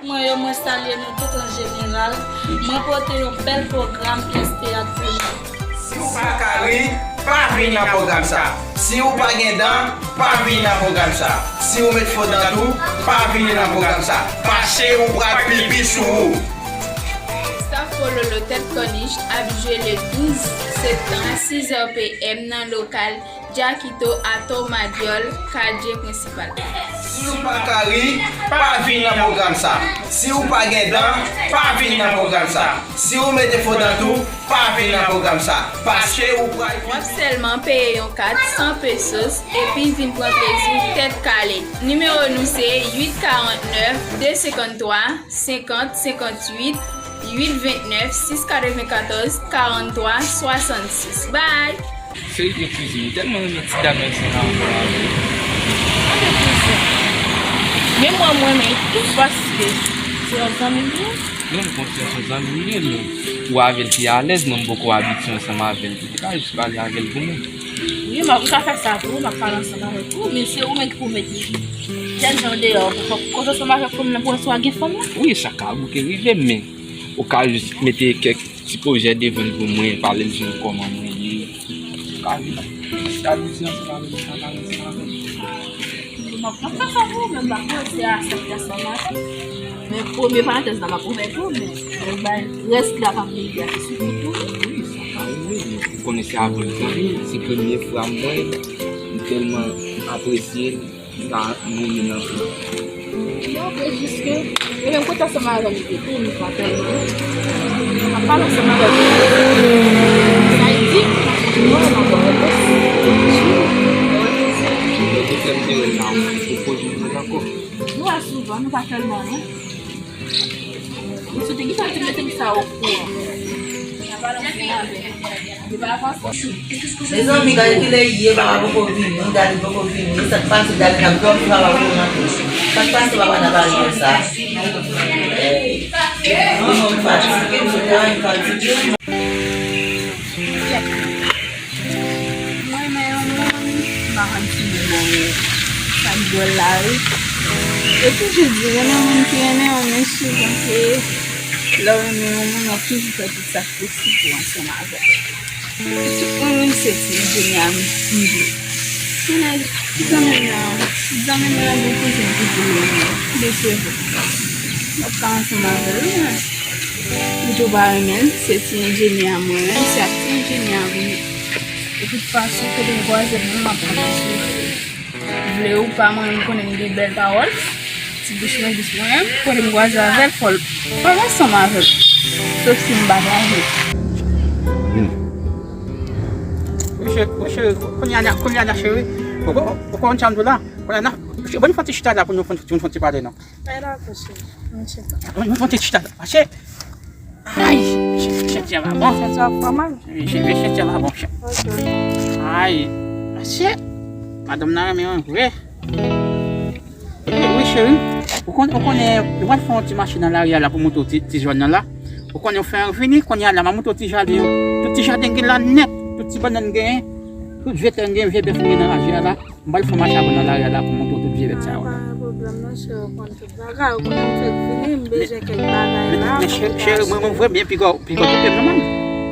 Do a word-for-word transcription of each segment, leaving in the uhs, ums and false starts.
Mwen yo, mwen salye nou tout an jeneral. Mwen pote yon bèl pwogram pyès teyat pou nou. Si w pa ka ri, pa vin nan pwogram sa. Si w pa gen dan, pa vin nan pwogram sa. Si w met fo dan tou, pa vin nan pwogram sa. Paske ou pral pipi sou ou. Staff Pololo Tèt Kònich ap jwe le douz septanm, sis è p m nan lokal Jackito Ato Madyòl, kadye prensipal. Si w pa ka ri, pa vin nan pwogram sa. Si w pa gen dan, pa vin nan pwogram sa. Si w mete fo dan tou, pa vin nan pwogram sa. Paske ou pral. W ap sèlman peye yon kat san pesos epi vin pran plezi w tèt kale. Nimewo nou se uit karant nèf, de senkant twa, senkant, senkant uit, uit vennèf, sis katrevenkatòz, karanntwa, swasannsis. Bay! Serye kouzin, m tèlman renmen ti dam nan ki se nan ankò avè l. Gade kouzin. Men mwen, mwen renmen l tou paske se yon zanmi m li ye. Non, m konprann se yon zanmi m li ye, men ou avè l pi alèz, mwen m poko abitye ansanm avè l tou. Ou te ka jis pale avè l pou mwen. Wi, m ap, m ka fè sa pou ou, m ap pale ansanm avèk ou, men se ou menm ki pou mete tèt jan deyò, pou fòk koze ansanm avèk fanm nan, pou wè si w a gen fanm nan. Wi, sa ka bouke rive, men ou ka jis mete kèk ti pwojè devan l pou mwen, pale l sou kòman mwen ye. Ou ka vin, ou ka vin ansanm avè l, ou ka pale ansanm avè l. M ap, m ap fè sa pou ou, men m pa koze a sa k te ansanm avè l. Men premye parantèz la m ap ouvè tou, men, men bay rès la k ap vini a, se sou tou. Wi, sa ka rive, men ou konnen se avè l zanmi, se premye fwa m wè l, m tèlman apresye l, m ta renmen l anpil. Non, se jis ke, e menm kote ansanm avè l, li te tou, nou pa tèlman, m ap pale ansanm avè l. Sa l di, non, m ap repons. Mwen te fè m te wè l la, ou poze l ankò. Nou wè souvan, nou pa tèlman, non. Mezanmi, gade kilè l ye, papa poko vini, Dali poko vini. Sa k pase, Dali n ap dòmi, papa poko rantre. Sa k pase, papa nan bagay sa? Hey, manman m fatige, m sot travay, m fatige. Mwen renmen yon moun, m pa konn si li bon, men sa k dwòl la, wi. E toujou di, renmen moun ki renmen w, men souvan se lè w renmen yon moun, w ap toujou fè tout sa k posib pou w ansanm avè l. Tout moun, menm se ti enjenyè a m vle. Ti nèg, ti zanmi m nan, ti zanmi m nan gen kouzin ki di l renmen l, li se vre. M ap ka ansanm avè l, wi, men li tou pa renmen l, se ti enjenyè a mwen renmen, se ak ti enjenyè a mwen. De tout fason, kote m kwaze l, mwen m ap pale sou li. Vle ou pa, mwen menm konnen m gen bèl pawòl. Ti bouch mwen dous mwen menm, kote m kwaze avè l, fò l, fò l ansanm avè m. Sof si m pa kwaze. Wi, cheri, wi, cheri, kounye a, kounye a, cheri. Ou, ou, ou konn sa m di w la? Kounye a, cheri, ban m fè yon ti chita la pou nou fè, pou nou fè yon ti pale, non? Ay, dakò, cheri. Mwen chita. Mwen, mwen te chita la. Mache. Ay, chè, chè, chè, a bon. Chè, sa ap fè mal. Chè, chè, chè, a bon, chè. Ok. Ay, mache. Madanm nan renmen mwen vre. E, wi, cheri. Ou konn, ou konnen, nou pral fè yon ti mache nan lari a la pou montre w ti, ti zòn nan la. Ou konnen, ou fè yon vini, kounye a la, m a montre w ti jaden yo. Tout ti jaden gen la nèt. Tout ti bannann gen. Tout vye tè gen, vye bèf gen nan lari a la. M pral fè yon mache avè w nan lari a la pou montre w tout vye bèt sa yo la. Pa gen pwoblèm non, cheri, ou konn tout bagay, ou konnen m fèk vini, m bezwen kèk bagay la. Men, men, cheri, mwen, mwen vrèman byen piga, piga twonpe m non, manmi.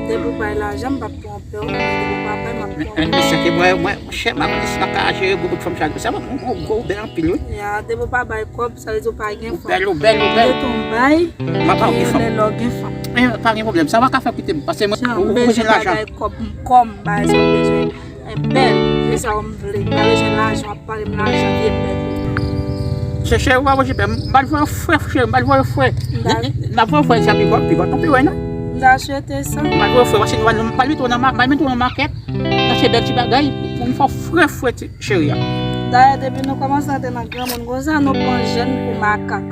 Depi w bay lajan, m p ap twonpe w, men depi w pa bay, m ap twonpe w. Men, men, cheri, mwen, mwen, cheri, m pa konnen si m ap ka jere gwo bout fanm sa. Sa mwen, mwen, mwen, mwen bèl anpil, wi. Ya, depi w pa bay kòb, sa vle di w pa gen fanm. Ou bèl, ou bèl, ou bèl. Depi w bay, m ap gen fanm. Lè lè w gen fanm. Men, pa gen pwoblèm, sa w pa ka fè kite m, paske mwen, ou bezwen lajan. M bezwen bagay kòb, m kòm, bagay sa m bezwen. Bèl, se sa m vle. M pa bezwen lajan, w ap pale m lajan, vye bèl. Chè, chè, ou pa bezwen pè. M pral voye w fre, chè, m pral voye w fre. N ap voye w fre, sa pi bò, pi bò, tanpri, wè, non? M ta swete sa. M pral voye w fre, paske nou pral, m pral mete w nan ma-, m pral mete w nan makèt, achte bèl ti bagay, pou m fè w fre, fre, ti cheri a. Dayè, depi nou kòmanse antre nan granmoun konsa, nou pran jèn pou makak.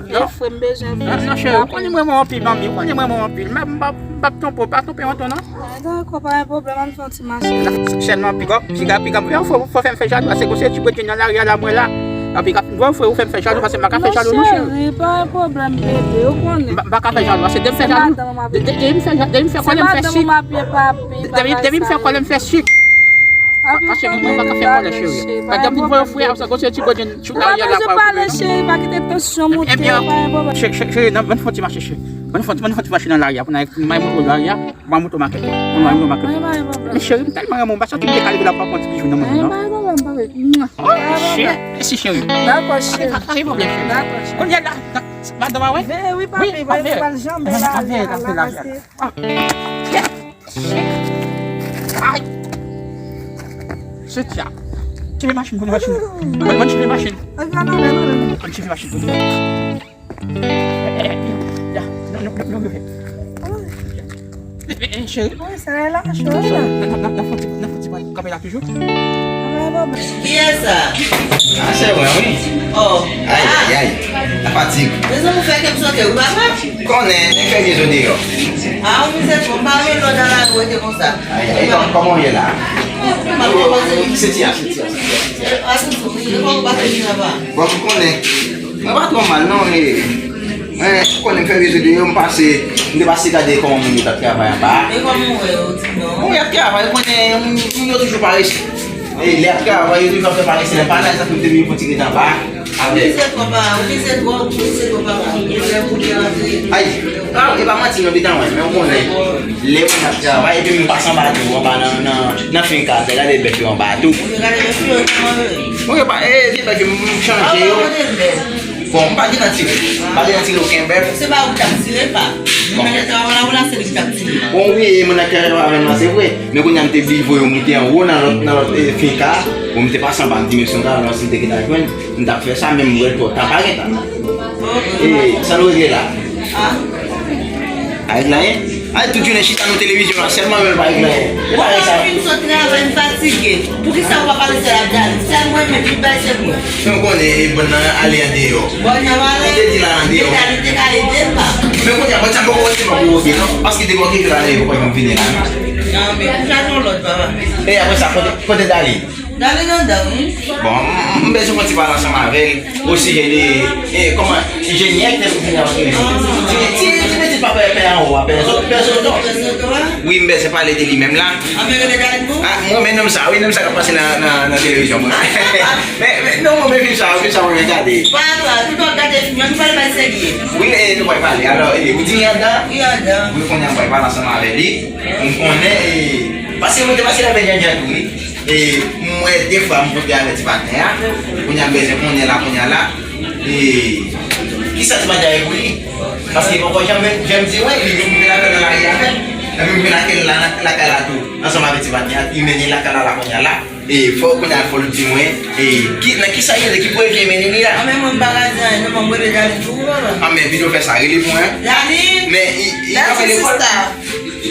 Non. Fre, m bezwen fre. Non, non, cheri, ou konnen mwen, mwen anpil, manmi, ou konnen mwen, mwen anpil. M pa, m pa, m p ap twonpe w, pa twonpe w, non. Ah, dakò, pa gen pwoblèm, ann fè yon ti mache. Sèlman, piga, piga, piga, fò, fò fè m fè jalou, paske gon seri ti bredjenn nan lari a la, mwen la. Epi, piga, fò, fò, ou fè m fè jalou, paske m pa ka fè jalou, non, cheri. Non, cheri, pa gen pwoblèm, bebe, ou konnen. M pa, m pa ka fè jalou, paske depi m fè jalou, depi m fè, depi m fè, depi m fè kòlè m fè sik. Depi, depi m fè kòlè m fè sik. Paske mwen pa ka fè kòlè, cheri. Gade, depi voye fre, apre sa, gwo se ti bòdjen sou lari a la, pa pale, cheri, pa kite tansyon monte, pa gen pwoblèm. Cheri, cheri, cheri, nan, ban fon ti mache, cheri. Ban fon, ban fon ti mache nan lari a, pou n al, pou n al montre lari a, pou n al montre makèt la. Pou n al montre makèt la. Men cheri, m tèlman renmen w, m pa santi m te ka leve la pou m pa pran ti bijou nan men w, non. Oh, cheri, mèsi, cheri. Dakò, cheri. Pa, pa gen pwoblèm, cheri. Dakò, cheri. Kounye a la, madanm a wè? Wi, papi, wi, papi, janbe lari a la, paske Ah, shit. Ay. Shit, ya. Cheve machin, konnen machin. Konnen cheve machin. Konnen cheve machin. Eh, eh, ya. Non, non, non, non, non. Eh, eh, eh, cheri. Wi, sa la cho la. Nan, nan, nan, nan fon ti, nan fon ti pral kanpe la toujou. Kiyès sa? Ah, se mwen, wi. Oh. Ay, ay, ay. La fatig. Mezanmi, ou fè kè m sote, wi, papa. Konnen, nèg fè vye zo deyò. Ah, ou mizè twòp, m pa renmen lòd nan lari rete konsa. Ay, ay, kòm, kòman w ye la? M ap kòmanse vin. Se ti a, se ti a, se ti a, se ti a. Ah, se tou, e kòman w pase vin anba? Bon, ou konnen, mwen pa twò mal, non, e, mwen, ou konnen, m fè vye zo deyò, m pase, m te pase gade kòman moun yo t ap travay anba a. E kòman w wè yo, di non? Bon, y ap travay, ou konnen, moun, moun yo toujou parese. E, lè y ap travay, yo toujou ap fè parese, lè pa la, sa fè m te vin pou ti ret anba a. Ou mizè twòp, papa, ou mizè twòp, ou mizè twòp, papa. Ou lè pou te rantre. Ay, ah, e pa manti non, Bita, mwen, men ou konnen, lè moun ap travay, epi m pase anba tou, anba nan, nan, nan finka, te gade bèf yo anba tou. Ou te gade bèf yo, kòman yo ye? Bon, yo pa, e, vye bèf yo, m chanje yo. Ah, ou pa konnen bèf. Bon, m pa gentan tire, m pa gentan tire okenn bèf. Se pa ou k ap tire, pa. Bon. Men lè travay la, ou la, se li k ap tire. Bon, wi, e moun nan k travay avè m nan, se vre. Men kounye a, m te bliye voye yo moute anwo nan lòt, nan lòt, e, finka. Bon, m te pase anba, m di, men se yon travay, si m te gentan jwenn. M t ap fè sa, men m wè l twò ta, pa gen tan. E, sa nou regle la? A? Pa regle anyen? Ay, tout jounen chita nan televizyon an, sèlman men l pa regle anyen. E pa règ sa. Mwen fin sot travay, m fatige. Poukisa ou pa pale sèl ap Dali? Sèl mwen, men tout bagay se mwen. Men w konnen, e, bòn nan ale andeyò. Bòn nan ale? M te di l al andeyò. Dali te ka ede m, pa. Men kounye a, bòn sa poko resevwa pou oke, non? Paske depi oke, jou la, li poko janm vini la, non? Non, men pou sa, se yon lòt, papa. E apre sa, kote, kote Dali? Dali anndan, wi. Bon, m, m bezwen fè yon ti pale ansanm avè l. Osijè de, e, kòman, jenyè k te vin antre. Ti, ti, ti pitit papa pè anwo a, pè Zo-, pè Zoto. Pè Zoto a? Wi, m bezwen pale de li menm la. A, men rele Dali pou? A, m renmen nonm sa, wi, nonm sa k ap pase nan, nan, nan televizyon, mwen. Men, men, non, mwen, men fim sa, fim sa, mwen gade. Papa, tout w ap gade fim yo, nou pral bay serye. Wi, e, nou pral pale. Alò, e, ou di li anndan? Wi, anndan. Wi, kounye a, m pral pale ansanm avè li. M konnen, e, paske mwen te pase avè Janjan tou, wi. E, m wè de fwa m kontre avè ti patnè a. Kounye a m bezwen konnen la, kounye a la. E, kisa ti patnè a ye pou li? Paske poko janm, janm di, wè, li menm m vin avè l nan lari avè l. Epi m vin ak l la, nan lakay la tou. Ansanm avè ti patnè a, li mennen lakay la, la, kounye a la. E, fò, kounye a, fò l di mwen, e, ki, nan kisa li rele, ki pwen vye mennen li la? A, men mwen m pa ka di anyen, non, mwen m rele Dali pou ou, papa. A, men videyo fè sa, rele pou mwen. Dali! Men, i, i ka pale pou ou. Sista.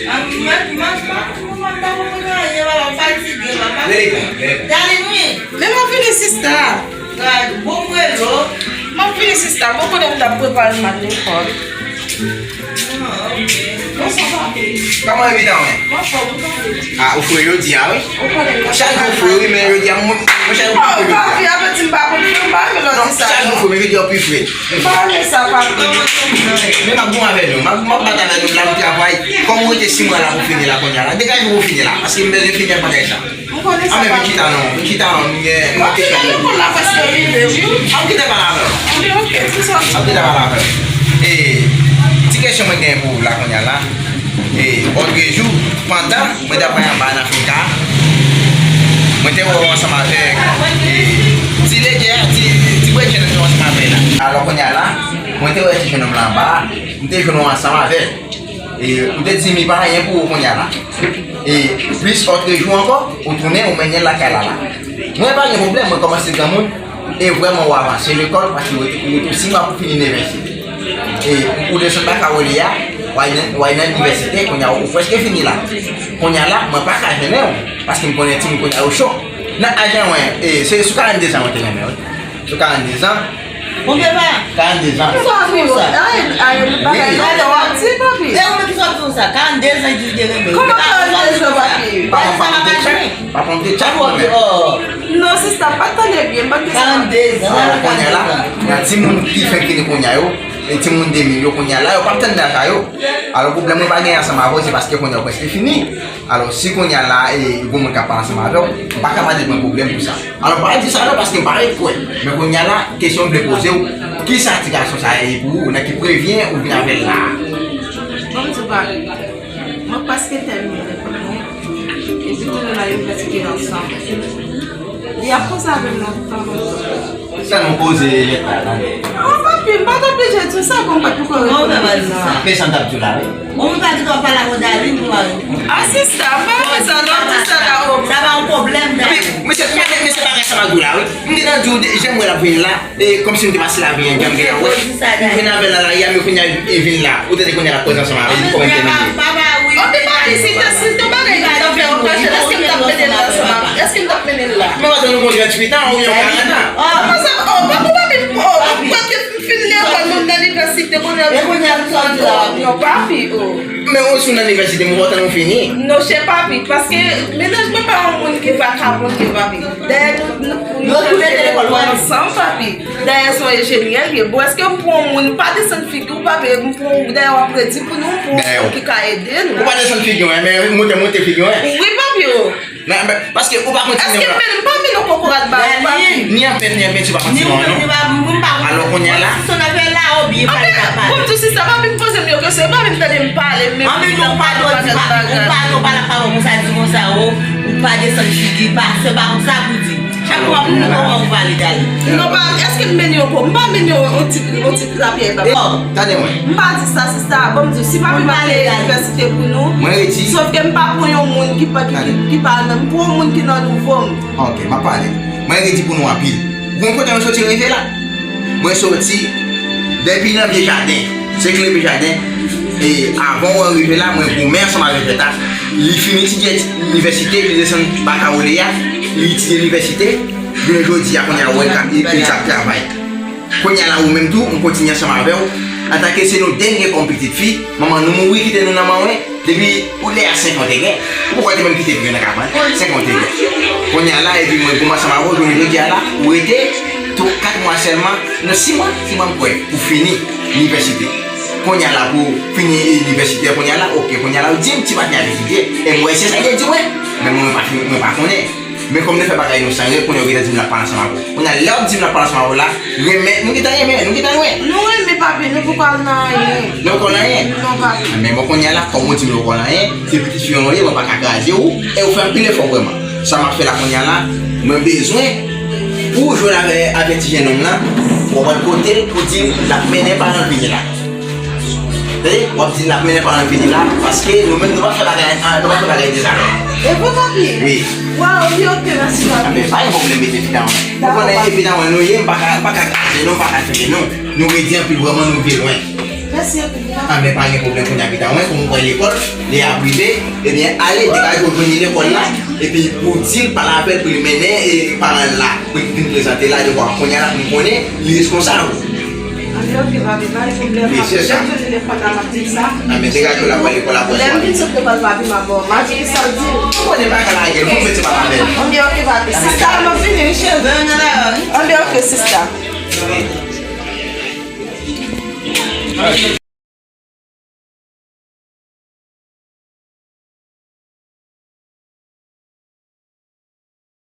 A, mwen, mwen, mwen, mwen, mwen pa konprann anyen, papa, m fatige, papa. Rele pou mwen, rele pou mwen. Dali, wi. Men mwen vini, sista. Gad, bon, m rele w. Mwen vini, sista. Bon, konnen m t ap prepare m al lekòl. Ah, ok. Bonswa, papi. Kòman Evita, wi? Mwen fò, mwen fò. A, ou fre jodi a, wi? Ou konnen mwen. Chak jou ou fre, wi, men jodi a, mwen, mwen chak jou ou fre jodi a. Oh, papi, apeti m pa konn fre, m pa renmen lè w di sa, non. Chak jou ou fre, men jodi a ou pi fre. M pa renmen sa, papi. Men m ap bon avè nou, m ap, m ap bat avè nou, la, m travay. Kòm ou rete sis mwa la pou fini la, kounye a la. Degaje w pou fini la, paske m bezwen fini ak bagay sa. M konnen sa, papi. A, men vin chita non, vin chita non, m gen, m gen kesyon pou ou. Papi, lekòl la prèske rive, wi. A, m kite pale avè w. Ok, ok, se sa. A, m kite pale avè w. E, ti kesyon mwen gen pou ou la kounye a la. E, òtrejou, pandan mwen t ap pale anba nan finka, mwen te wè w ansanm avèk, e, ti ledjè a, ti, ti bredjenn an te ansanm avè l la. Alò, kounye a la, mwen te wè ti jennonm lan anba a, m te jwenn w ansanm avè l. E, ou te di m li pa anyen pou ou kounye a la. E, plis òtrejou ankò, ou tounen, ou mennen l lakay la la. Mwen pa gen pwoblèm, mwen kòmanse granmoun, e vrèman ou avanse lekòl, paske ou rete, ou rete sis mwa pou fini inivèsite. E, ou desann baka w ye a, w al nan, w al nan inivèsite, kounye a ou prèske fini la. Kounye a la, mwen pa ka jennen w, paske m konnen timoun kounye a yo cho. Nan aj mwen, e, se sou karannde zan mwen te renmen, wi. Sou karannde zan, Bon, papa. Karannde zan. Kisa w ap di konsa? Ay, ay, bagay la, w ap di, papi. E ou menm kisa w ap di konsa? Karannde zan, di w te renmen. Kòman karannde zan, papi? Papa, papa, papa, papa, papa, papa, papa, papa. Non, sista, m pa t tande byen, m pa t gen sa. Karannde zan, karannde zan. Kounye a la, nan timoun ki fenk fini kounye a yo, E timoun de mil yo kounye a la, yo p ap tann nan ka yo. Alò, pwoblèm mwen pa gen ansanm avè w, se paske kounye a w prèske fini. Alò, si kounye a la, e, gon moun k ap pale ansanm avè w, m pa ka pa te pran pwoblèm pou sa. Alò, m pa di sa non, paske m pa ret kwè. Men kounye a la, kesyon m vle poze w, kisa ti gason sa a ye pou ou, nan ki prevyen ou vin avè l la a? Bon, m di w bagay. Mwen prèske tèmine lekòl mwen. Epi tounen nan inivèsite ansanm. Li ap koze avè m lontan, lontan. Sa nou koze lèt la, tande. Oh, papi, m pa t oblije di w sa, bon, m pa t poko reponn li non. Men sa m t ap di w la, wi. Bon, m pa di w pale avè Darline pou mari. Ah, sista, m pa renmen sa, non, di sa la, oh. Sa pa yon pwoblèm, Darline. Wi, mesye, mesye, mesye, bagay sa m ap di w la, wi. M te nan di w, jan m wè l ap vin la. E kòmsi m te pase lavi an djanm gen la wè. M vin avè l nan lari a, men kounye a li vin la. Ou tande kounye a l ap koze ansanm avè li, li kòmanse tèmine. Papa, wi. Ok, papi, si te, si te bagay li t ap fè yon kachèt, èske m t ap mennen l ansanm avè, èske m t ap mennen l la? Men w ap tann nou gon tranntuit an, ou yon karant an. Oh, papa, oh, papa, papi, oh, papi, papi, m fin lekòl, mwen nan inivèsite, kounye a m fin tranntuit an. Non, papi, oh. Men ou si w nan inivèsite, mwen kontan nou fini. Non, chè papi, paske mennaj mwen pa yon moun ki vakabon, ki papi. Dayè nou, nou, nou, nou te lekòl ansanm, papi. Dayè se yon enjenyè l ye. Bon, èske m pran yon moun, pa desann figi w, papi, m pran yon, dayè w ap redi pou nou, m pran yon moun ki ka ede nou. Ou pa desann figi w, men monte, monte figi w. Wi, papi, o. Nan, men, paske ou pa kontinye. Èske m pa mennen yon kokorat ba ou, papi? Ni anpèt, ni anpèt, ou pa kontinye, non. Alò, kounye a la. Anpèt, bon, m di w sista, papi, m poze m yon kesyon, e pa menm tande m pale, m menm. Anpèt, non, pa do di, pa, ou pa, non, pa la pawòl konsa, di konsa, o, ou pa desann figi, pa, se pa konsa pou di. Chak fwa pou nou kòman ou pale, Dali. Non, pa, èske m mennen yon ko-, m pa mennen yon, yon ti, yon ti lapyè, papa. Tande mwen. M pa di sa, sista, bon, m di, si papi m ale inivèsite pou nou, mwen redi. Sòf ke m pa pran yon moun ki pa, ki, ki, ki pa nan, m pran yon moun ki nan nivo m. Ok, m ap pale. Mwen redi pou nou anpil. Ou konn kote mwen soti rive la? Mwen soti depi nan Vye Jaden. Se Klebe Jaden. E avan w rive la, mwen goumen ansanm avèk Vèta. Li fin etidye inivèsite, li desann bakaloreya, li etidye inivèsite. Jounen jodi a, kounye a, ou wè l ka, li, li ap travay. Kounye a la, ou menm tou, m kontinye ansanm avè w. Antanke se nou de n gen kòm pitit fi, manman nou mouri kite nou nan manwen. Depi ou lè a senk an te gen, ou poko te menm kite grenn nan kabann, senk an te gen. Kounye a la, epi mwen goumen ansanm avè w, jounen jodi a la, ou rete tou kat mwa sèlman, nan sis mwa, si mwen kwè, ou fini inivèsite. Kounye a la, pou fini inivèsite, kounye a la, ok, kounye a la, ou di m ti patnè ap etidye, e mwen se sa yo di mwen, men mwen pa, mwen pa konnen. Men kòm nou fè bagay nou san règ, kounye a ou gentan di m l ap pale ansanm avè w. Kounye a lè w ap di m l ap pale ansanm avè w la, renmen, nou gentan renmen, nou gentan lwen. Nou renmen, papi, nou poko al nan anyen. Nou poko nan anyen? Non, papi. Men bon, kounye a la, kòm ou di m nou poko nan anyen, se pitit fi w nou ye, mwen pa ka kraze w, e ou fè anpil efò vrèman. Sa m ap fè la kounye a la, mwen bezwen pou w jwenn avè, avè ti jennonm lan, w ap al kote l pou di l l ap mennen paran l vini la. Tande, w ap di l ap mennen paran l vini la, paske nou menm nou pa fè bagay, ah, nou pa fè bagay de zafè. E vre, papi? Wi. Waw, li oke, mèsi, papi. Ah, men pa gen pwoblèm, mete fi nan mwen. Ou konnen e fi nan mwen nou ye, m pa ka, m pa ka kraze nou, m pa ka kenbe nou. Nou redi anpil vrèman, nou vle lwen. Mèsi anpil, papi. Ah, men pa gen pwoblèm, kounye a fi nan mwen, kòm ou kwè lekòl, li ap rive, ebyen, ale, degaje w jwenn li lekòl la, epi pou di l, pale avè l, pou li mennen, e, paran l la, pou l vin prezante la, de kwa, kounye a la, pou m konnen, li reskonsab. Anben, oke, papi, pa gen pwoblèm, papi. Lè m vin sot lekòl la, m ap di l sa. Anben, degaje w la, pral lekòl la, pral. Lè m vin sot lekòl, papi, m ap, m ap di sa, di l. Ou konnen pa ka lage l, fò w mete papa avè l. Anben, oke, papi. Sista, m ap vini, wi, cheri. Anben, oke, sista.